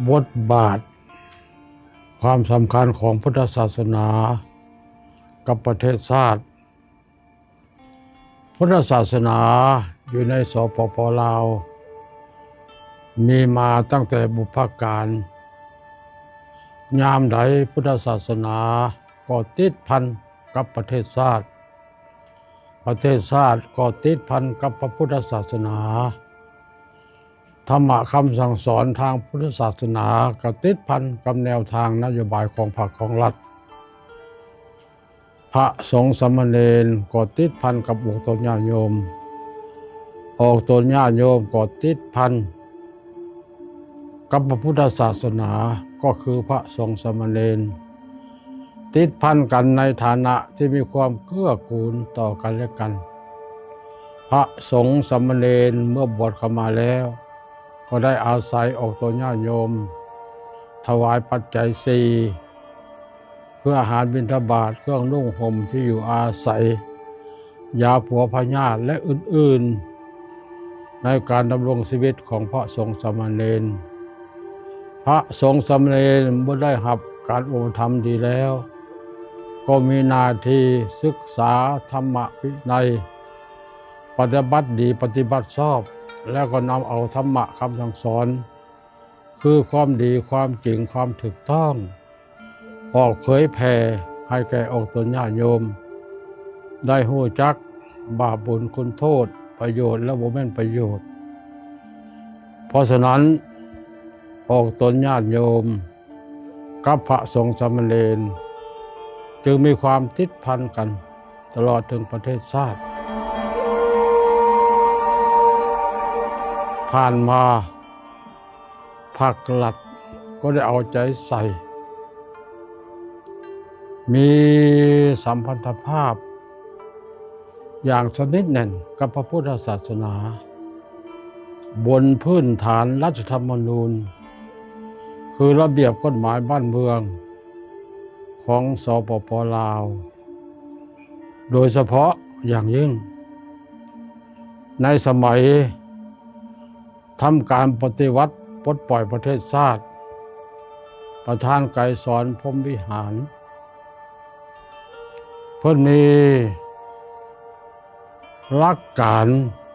ບົດບາດ ຄວາມສຳຄັນຂອງພຸດທະສາສະໜາກັບປະເທດຊາດ. ພຸດທະສາສະໜາຢູ່ໃນ ສປປ ລາວ ມີມາຕັ້ງແຕ່ບຸບພະການ. ຍາມໃດພຸດທະສາສະໜາກໍຕິດພັນກັບປະເທດຊາດ, ປະເທດຊາດກໍຕິດພັນກັບພະພຸດທະສາສະໜາ. ທຳມະຄຳສັ່ງສອນທາງພຸດທະສາສະໜາກໍຕິດພັນກັບແນວທາງນະໂຍບາຍຂອງພັກຂອງລັດ. ພະສົງສາມະເນນກໍຕິດພັນກັບອອກຕົນຍາດໂຍມ, ອອກຕົນຍາດໂຍມກໍຕິດພັນກັບພະພຸດທະສາສະໜາ, ກໍຄືພະສົງສາມະເນນ ຕິດພັນກັນໃນຖານະທີ່ມີຄວາມເກື້ອກູນຕໍ່ກັນແລະກັນ. ພະສົງສາມະເນນເມື່ອບວດເຂົ້າມາແລ້ວ ກໍໄດ້ອາໄສອອກຕົນຍາດໂຍມ ຖວາຍປັດໄຈສີ່ ເພື່ອອາຫານບິນທະບາດ, ເຄື່ອງນຸ່ງຫົ່ມ, ທີ່ຢູ່ອາໄສ, ຢາປົວພະຍາດ ແລະ ອື່ນໆ ໃນການດຳລົງຊີວິດຂອງພະສົງສາມະເນນ. ພະສົງສາມະເນນເມື່ອໄດ້ຮັບການອຸປະຖຳດີແລ້ວ ກໍມີໜ້າທີ່ສຶກສາທຳມະວິໄນ, ປະຕິບັດດີປະຕິບັດຊອບ ແລ້ວກໍນຳເອົາທຳມະຄຳສັ່ງສອນ ຄືຄວາມດີ, ຄວາມຈິງ, ຄວາມຖືກຕ້ອງ ອອກເຜີຍແຜ່ໃຫ້ແກ່ອອກຕົນຍາດໂຍມ ໄດ້ຮູ້ຈັກບາບບຸນຄຸນໂທດ, ປະໂຫຍດ ແລະ ບໍ່ແມ່ນປະໂຫຍດ. ເພາະສະນັ້ນ, ອອກຕົນຍາດໂຍມກັບພະສົງສາມະເນນ ຈຶ່ງມີຄວາມຕິດພັນກັນຕະຫຼອດເຖິງປະເທດຊາດ. ຜ່ານມາ ພັກລັດກໍໄດ້ເອົາໃຈໃສ່ ມີສຳພັນທະພາບຢ່າງສະໜິດແໜ້ນກັບພະພຸດທະສາສະໜາ ບົນພື້ນຖານລັດຖະທຳມະນູນ ຄືລະບຽບກົດໝາຍບ້ານເມືອງຂອງ ສປປ ລາວ, ໂດຍສະເພາະຢ່າງຍິ່ງໃນສະໄໝ ທຳການປະຕິວັດປົດປ່ອຍປະເທດຊາດ, ປະທານໄກສອນ ພົມວິຫານ ເພິ່ນມີຫຼັກການ,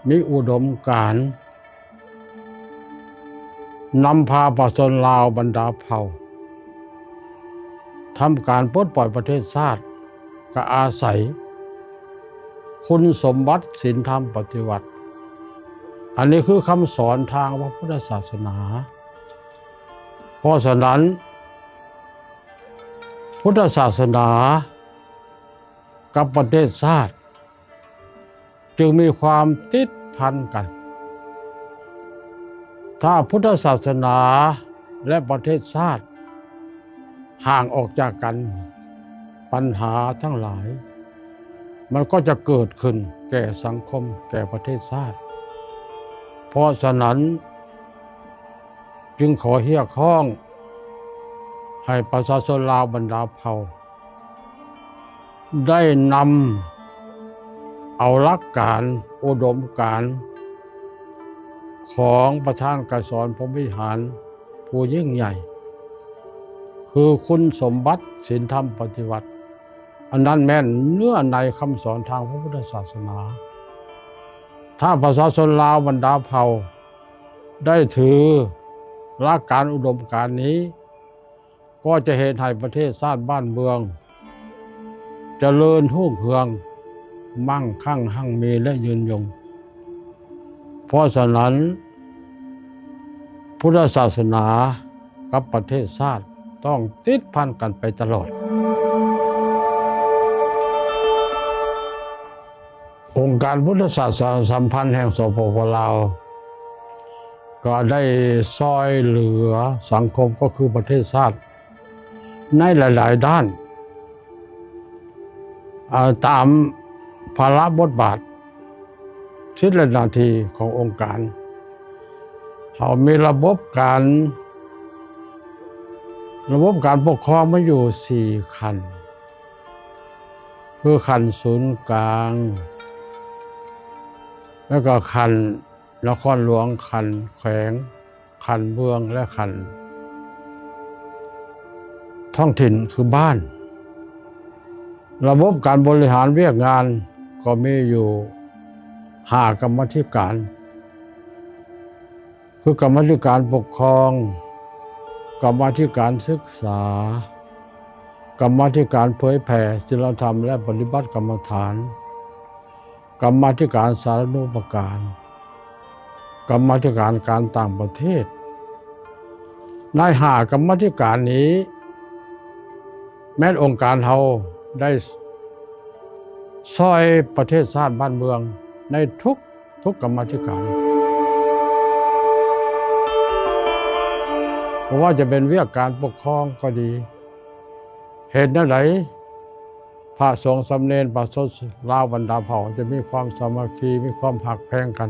ມີອຸດົມການ ນຳພາປະຊາຊົນລາວບັນດາເຜົ່າ ທຳການປົດປ່ອຍປະເທດຊາດ ກະອາໄສຄຸນສົມບັດສິນທຳປະຕິວັດ. ອັນນີ້ຄືຄຳສອນທາງພະພຸດທະສາສະໜາ. ເພາະສະນັ້ນ, ພຸດທະສາສະໜາກັບປະເທດຊາດ ຈຶ່ງມີຄວາມຕິດພັນກັນ. ຖ້າພຸດທະສາສະໜາ ແລະ ປະເທດຊາດຫ່າງອອກຈາກກັນ, ບັນຫາທັງຫຼາຍມັນກໍຈະເກີດຂຶ້ນແກ່ສັງຄົມ, ແກ່ປະເທດຊາດ. ເພາະສະນັ້ນ, ຈຶ່ງຂໍຮຽກຮ້ອງໃຫ້ປະຊາຊົນລາວບັນດາເຜົ່າ ໄດ້ນຳເອົາຫຼັກການ, ອຸດົມການຂອງປະທານໄກສອນ ພົມວິຫານ ຜູ້ຍິ່ງໃຫຍ່ ຄືຄຸນສົມບັດສິນທຳປະຕິວັດ, ອັນນັ້ນແມ່ນເນື້ອໃນຄຳສອນທາງພະພຸດທະສາສະໜາ. ຖ້າປະຊາຊົນລາວບັນດາເຜົ່າໄດ້ຖືຫຼັກການ, ອຸດົມການນີ້, ກໍຈະເຮັດໃຫ້ປະເທດຊາດບ້ານເມືອງຈະເລີນຮຸ່ງເຮືອງ, ມັ່ງຄັ່ງຮັ່ງມີ ແລະ ຍືນຍົງ. ເພາະສະນັ້ນ, ພຸດທະສາສະໜາກັບປະເທດຊາດຕ້ອງຕິດພັນກັນໄປຕະຫຼອດ. ອົງການພຸດທະສາສະໜາສຳພັນແຫ່ງ ສປປ ລາວ ກໍໄດ້ຊ່ອຍເຫຼືອສັງຄົມ ກໍຄືປະເທດຊາດ ໃນຫຼາຍໆດ້ານ ເອີ ຕາມພາລະບົດບາດ ສິດ ແລະ ໜ້າທີ່ຂອງອົງການ. ເຮົາມີລະບົບການ, ລະບົບການປົກຄອງມີຢູ່ສີ່ຂັ້ນ, ຄືຂັ້ນສູນກາງ, ແລ້ວກໍຂັ້ນນະຄອນຫຼວງ, ຂັ້ນແຂວງ, ຂັ້ນເມືອງ ແລະ ຂັ້ນ ທ້ອງຖິ່ນ ຄືບ້ານ. ລະບົບການບໍລິຫານວຽກງານກໍມີຢູ່ຫ້າກຳມາທິການ ຄືກຳມາທິການປົກຄອງ, ກຳມາທິການສຶກສາ, ກຳມາທິການເຜີຍແຜ່ສິນລະທຳ ແລະ ປະຕິບັດກຳມະຖານ, ກຳມາທິການສາລານຸປະການ, ກຳມາທິການການຕ່າງປະເທດ. ໃນຫ້າກຳມາທິການນີ້ ແມ່ນອົງການເຮົາໄດ້ຊ່ອຍປະເທດຊາດບ້ານເມືອງໃນທຸກ ທຸກກຳມາທິການ ບໍ່ວ່າຈະເປັນວຽກການປົກຄອງກໍດີ. ເຮັດແນວໃດ ພະສົງສາມະເນນ ປະຊາຊົນລາວບັນດາເຜົ່າຈະມີຄວາມສາມັກຄີ ມີຄວາມຮັກແພງກັນ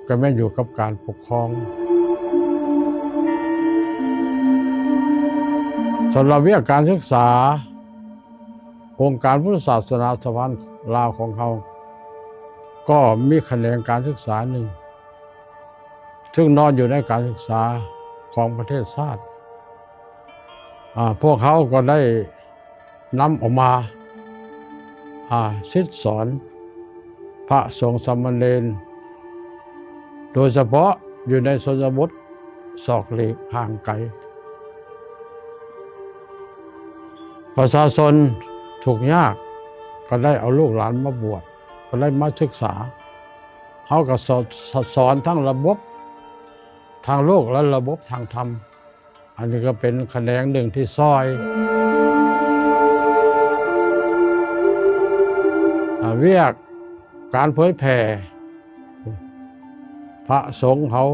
ກໍແມ່ນຢູ່ກັບການປົກຄອງ. ສຳລັບວຽກການສຶກສາ ອົງການພຸດທະສາສະໜາສະຫະພັນລາວຂອງເຮົາ ກໍມີຂະແໜງການສຶກສາໜຶ່ງ ຊຶ່ງນອນຢູ່ໃນການສຶກສາຂອງປະເທດຊາດ. ອາ ພວກເຮົາກໍໄດ້ນຳເອົາມາ ອາ ສິດສອນພະສົງສາມະເນນ ໂດຍສະເພາະຢູ່ໃນຊົນນະບົດສອກຫຼີກຫ່າງໄກ ປະຊາຊົນທຸກຍາກ ກໍໄດ້ເອົາລູກຫຼານມາບວດ ກໍໄດ້ມາສຶກສາ. ເຮົາກໍສອນ ສອນທັງລະບົບທາງໂລກ ແລະ ລະບົບທາງທຳ. ອັນນີ້ກໍເປັນຂະແໜງໜຶ່ງທີ່ຊ່ອຍ ອາ ວຽກການເຜີຍແຜ່. ພະສົງເຮົາ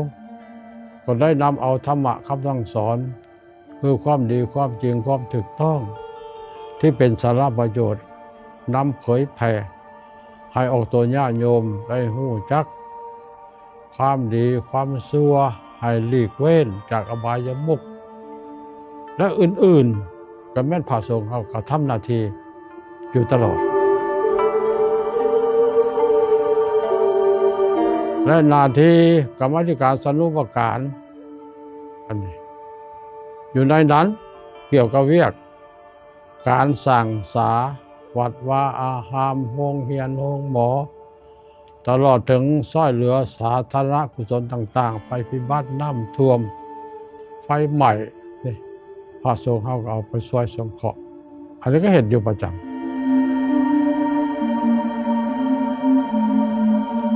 ກໍໄດ້ນຳເອົາທຳມະຄຳສັ່ງສອນ ຄືຄວາມດີ ຄວາມຈິງ ຄວາມຖືກຕ້ອງ ທີ່ເປັນສາລະປະໂຫຍດ ນຳເຜີຍແຜ່ໃຫ້ອອກຕົນຍາດໂຍມໄດ້ຮູ້ຈັກຄວາມດີ ຄວາມຊົ່ວ ໃຫ້ຫຼີກເວັ້ນຈາກອະບາຍະມຸກ ແລະ ອື່ນໆ ກໍແມ່ນພະສົງເຮົາກໍທຳໜ້າທີ່ຢູ່ຕະຫຼອດ ແລະ ໜ້າທີ່ກຳມາທິການສາລານຸປະການ ອັນນີ້ ຢູ່ໃນນັ້ນກ່ຽວກັບວຽກການສ້າງສາວັດວາອາຮາມ ໂຮງຮຽນໂຮງໝໍ ຕະຫຼອດເຖິງຊ່ອຍເຫຼືອສາທາລະນະກຸສົນຕ່າງໆ ໄພພິບັດ ນ້ຳຖ້ວມ ໄຟໄໝ້ ນີ້ ພະສົງເຮົາກໍເອົາໄປຊ່ວຍສົງເຄາະ ອັນນີ້ກໍເຮັດຢູ່ປະຈຳ.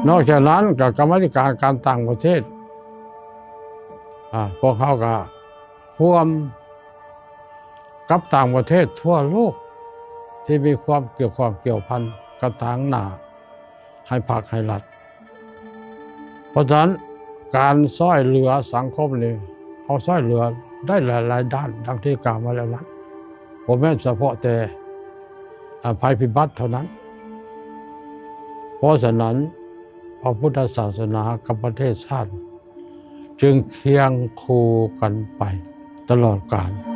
ນອກຈາກນັ້ນກໍກຳມາທິການການຕ່າງປະເທດ ອາ ພວກເຮົາກໍຮ່ວມກັບຕ່າງປະເທດທົ່ວໂລກ ທີ່ມີຄວາມກ່ຽວຂ້ອງກ່ຽວພັນກັບທາງໜ້າໃຫ້ພັກໃຫ້ລັດ. ເພາະສະນັ້ນ ການຊ່ອຍເຫຼືອສັງຄົມນີ້ ເຮົາຊ່ອຍເຫຼືອໄດ້ຫຼາຍໆດ້ານ ດັ່ງທີ່ກ່າວມາແລ້ວນັ້ນ ບໍ່ແມ່ນສະເພາະແຕ່ ອາ ໄພພິບັດເທົ່ານັ້ນ. ເພາະສະນັ້ນ ພະພຸດທະສາສະໜາກັບປະເທດຊາດ ຈຶ່ງຄຽງຄູ່ກັນໄປຕະຫຼອດການ.